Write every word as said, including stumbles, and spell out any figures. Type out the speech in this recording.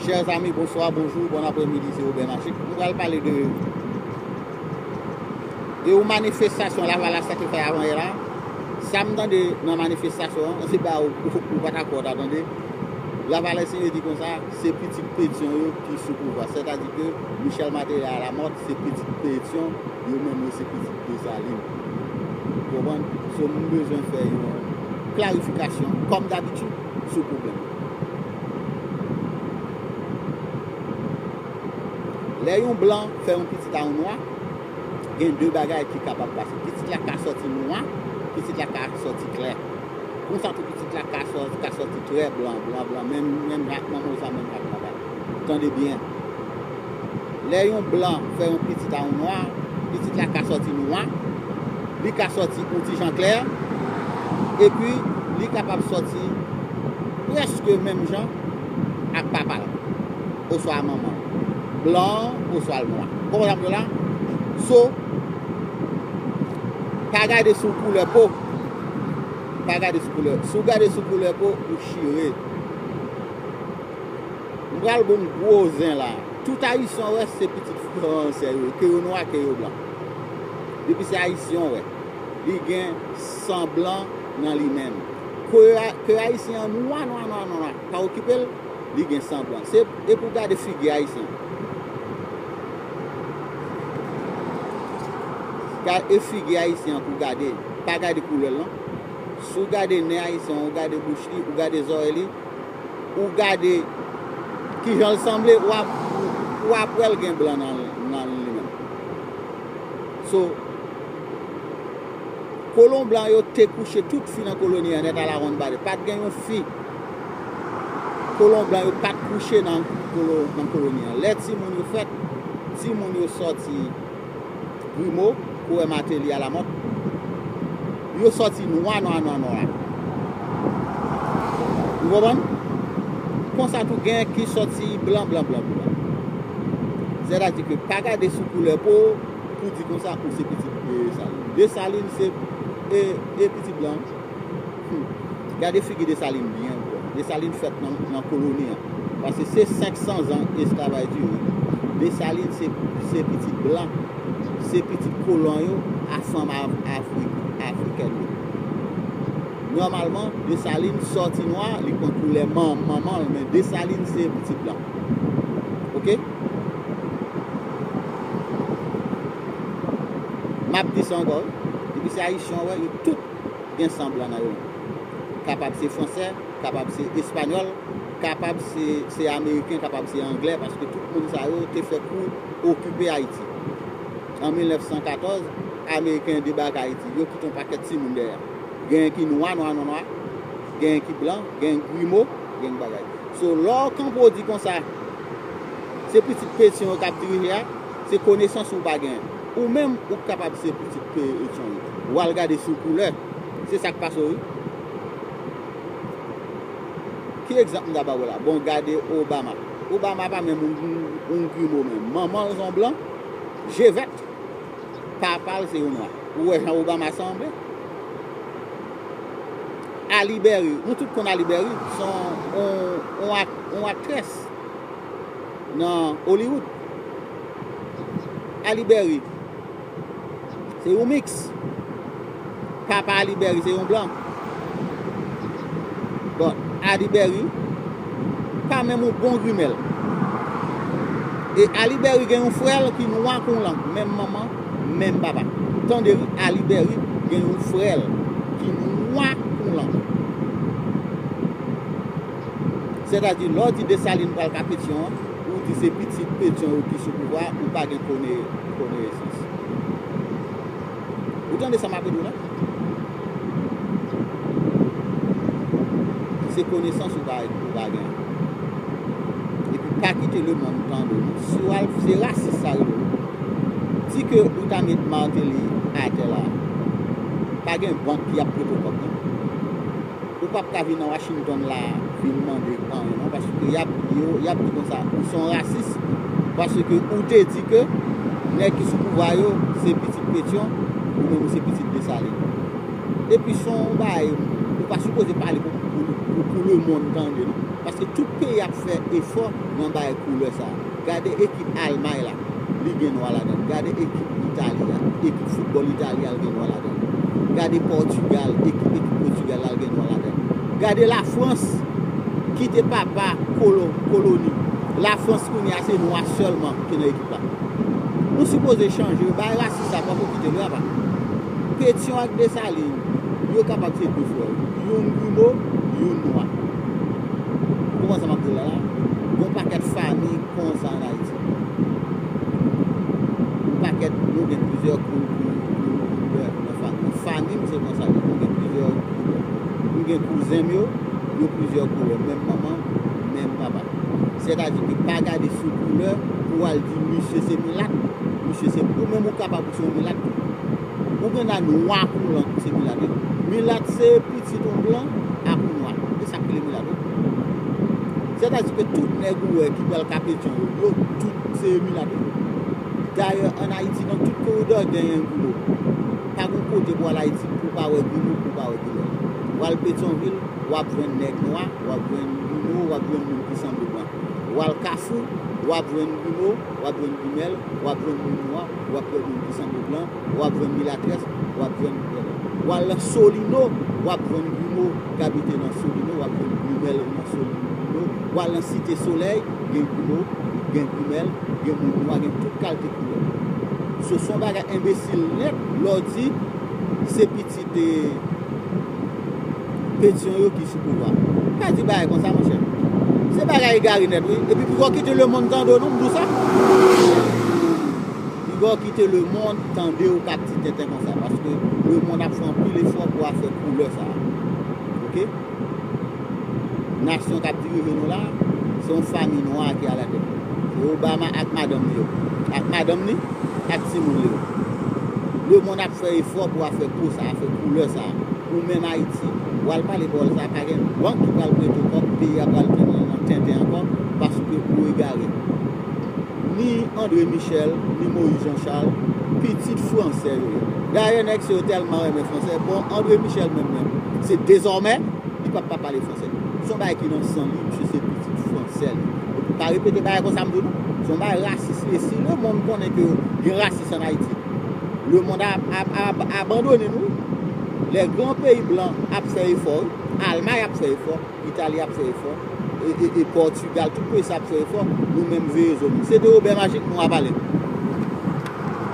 Chers amis, bonsoir, bonjour, bon après-midi, se Robert Magic. Nou pral pale de, de yon manifestasyon Lavalas la te fè avanyè la. Sa m tande nan manifestasyon an, se pa ou, ou, ou pa dakò ta tande. Lavalas yo di konsa, se pitit Petyon yo ki sou pouvwa. Sètadi ke Michel Martelly a la mòd, se pitit Petyon, yo menm yo se pitit Desalin. Ou konprann? So, m bezwen fè yon klarifikasyon, kòm dabitid, sou pwoblèm. Lè yon blan fè yon pitit a yon nwa, gen de bagay ki kapab pase. Pitit la ka sòti nwa, pitit la ka sòti klè. Konsa tou pitit la ka sòti, ka sòti trè blan, blan, blan, menm, menm ak manman sa, menm ak papa. Tande byen. Lè yon blan fè yon pitit a yon nwa, pitit la ka sòti nwa, li ka sòti yon ti jan klè, epi li kapab sòti prèske menm jan ak papa l, oswa manman l, blan oswa l nwa. Konprann sa m di w la? So, pa gade sou koulè po, pa gade sou koulè. Si w gade sou koulè po, ou chire. M pral ba w gwo zen la. Tout Ayisyen w wè se pitit fransè yo, ke yo nwa, ke yo blan. Depi se Ayisyen w wè, li gen san blan nan li menm. Ke, ke Ayisyen an nwa, nwa, nwa, nwa, nwa, pa okipe l, li gen san blan. Se, e pou gade figi Ayisyen. Gade figi Ayisyen an pou gade, pa gade koulè l non. Si w gade nen Ayisyen an, ou gade bouch li, ou gade zòrèy li, ou gade kijan l sanble, w ap, w ap wè l gen blan nan, nan li menm. So, kolon blan yo te kouche tout fi nan koloni an nèt à la ronde balle. Pa t gen yon fi kolon blan yo pa t kouche nan kolo-, nan koloni an. Lè timoun yo fèt, timoun yo sòti Grimaud, Courret Martelly à la mode. Yo sòti nwa, nwa, nwa, nwa. Ou konprann? Konsa tou gen ki sòti blan, blan, blan, blan. Sètadi ke pa gade sou koulè po pou di konsa ou se pitit Desalin. Desalin se, e, e pitit blan. Hmm. Gade figi Desalin byen, bro. Desalin fèt nan, nan koloni an. Paske se senk san zan esklavaj dire. Desalin se, se pitit blan. Se pitit kolon yo a fanm Af-, Afrik, Afrikèn yo. Nòmalman, Desalin sòti nwa, li pran koulè man-, manman l, men Desalin se pitit blan. Oke? M ap di sa ankò, wi. Depi se Ayisyen w wè, yo tout gen san blan nan yo. Kapab se fransè, kapab se espanyòl, kapab se, se ameriken, kapab se anglè, paske tout moun sa yo te fè kou okipe Ayiti. An mil nèf san katòz, ameriken debake Ayiti, yo kite yon pakèt timoun dèyè. Gen ki nwa, nwa, nwa, nwa, gen ki blan, gen grimo, gen bagay. So, lè w kanpe w di konsa, se pitit Petyon yo k ap dirije a, se konesans ou pa genyen. Ou menm, ou kapab se pitit Petyon yo. W al gade sou koulè. Se sa k pase w, wi. Ki egzanp m ta ba w la? Bon, gade Obama. Obama pa menm yon, yon, yon grimo menm. Manman l se yon blan, je vèt. Papa l se yon nwa. Ou wè jan Obama sanble? Halle Berry, nou tout konn Halle Berry, se yon, yon, yon ak-, yon aktrès nan Hollywood. Halle Berry, se yon miks. Papa Halle Berry se yon blan. Bon, Halle Berry pa menm yon bon grimèl. E Halle Berry gen yon frè l ki nwa kon lang, menm manman, menm papa. Tande wi, Halle Berry gen yon frè l ki nwa kon lang. Sètadi, lè w di Desalin pral ka Petyon an, ou di se pitit Petyon yo ki sou pouvwa, ou pa gen kone-, konesans. Ou tande sa m ap di w la? Se konesans ou pa, ou pa gen. Epi pa kite lemonn tande w. Si w al, se rasis sa rele w. Di ke ou ta met Martelly atè la, pa gen bank ki ap prete w kòb non. Ou p ap ka vin nan Washington la vin mande anyen non, paske y ap, yo, y ap di konsa, ou se yon rasis, paske ou te di ke nèg ki sou pouvwa yo se pitit Petyon, ou menm ou se pitit Desalin. Epi se yon bagay, ou pa sipoze pale pou, pou, pou, pou lemonn tande non. Paske tout peyi ap fè efò nan bay koulè sa a. Gade ekip Almay la, li gen nwa ladan l. Gade ekip Itali a, ekip foutbòl Itali a, l gen nwa ladan l. Gade Pòtigal, ekip, ekip Pòtigal la, l gen nwa ladan l. Gade Lafrans, ki te papa kolo, koloni. Lafrans kounye a se nwa sèlman ki nan ekip la. Nou sipoze chanje, bay rasis sa, poko kite l apa. Petyon ak Desalin, yo kapab se de frè. Youn grimo, youn nwa. Ou konprann sa m ap di w la la? Gon pakèt fanmi konsa ann Ayiti. Yon pakèt, nou gen plizyè kou, kou, kou, koulè nan fanmi. Fanmi m se konsa li, nou gen plizyè koulè. Nou gen kouzen m yo, yo plizyè koulè. Menm manman, menm papa. Sètadi ke pa gade sou koulè pou w al di misye se milat, misye se, ou menm ou kapab ou se yon milat tou. Ou gen la nwa kou blan tou se milat wi. Milat se pitit yon blan ak yon nwa. Se sa k rele milat wi. Sètadi ke tout nèg ou wè ki pral ka Petyon yo, yo tout se milat wi. Dayè, ann Ayiti, nan tout koridò, genyen grimo. Pa gen kote pou w al Ayiti pou w pa wè grimo, pou w pa wè grimèl. W al Petyonvil, w ap jwenn nèg nwa, w ap jwenn grimo, w ap jwenn moun ki sanble blan. W al Kafou, w ap jwenn grimo, w ap jwenn grimèl, w ap jwenn moun nwa, w ap jwenn moun ki sanble blan, w ap jwenn milatrès, w ap jwenn grimèl. W al nan Solino, w ap jwenn grimo k abite nan Solino, w ap jwenn grimèl nan Solino. W al nan Site Solèy, gen grimo, gen grimèl, gen moun nwa, gen tout kalte koulè. So, se yon bagay enbesil nèt lè w di se pitit, eh, Petyon yo ki sou pouvwa. Pa di bagay konsa, monchè. Se bagay egare nèt, wi. Epi piga w kite lemonn tande w, non, m di w sa. Piga w kite lemonn tande w k ap di tenten konsa. Paske lemonn ap fè anpil efò pou afè koulè sa a. Oke? Nasyon k ap dirije nou la, se yon fanmi nwa ki alatèt li. Se Obama ak madanm li yo. Ak madanm li, ak timoun li yo. Lemonn ap fè efò pou afè po sa, afè koulè sa. Ou menm Ayiti, w al pale pawòl sa, pa gen bank ki pral prete w kòb, peyi a pral tounen nan tenten ankò, paske ou egare. Ni André Michel, ni Moïse Jean Charles, pitit fransè yo ye. Dayè, nèg sa yo tèlman renmen fransè. Bon, André Michel menm, menm, se dezòmè, li p ap pa pale fransè. Se yon bagay ki nan san li, misye se pitit fransè li. Epi pa repete bagay konsa m di w non. Se yon bagay rasis li ye. Si lemonn konnen ke gen rasis ann Ayiti, lemonn a, a, a, abandone nou. Lè gran peyi blan ap fè efò, wi. Almay ap fè efò, Itali ap fè efò, e, e, e Pòtigal, tout peyi sa ap fè efò, nou menm veye zo nou. Se de Wobè Majik nou a pale.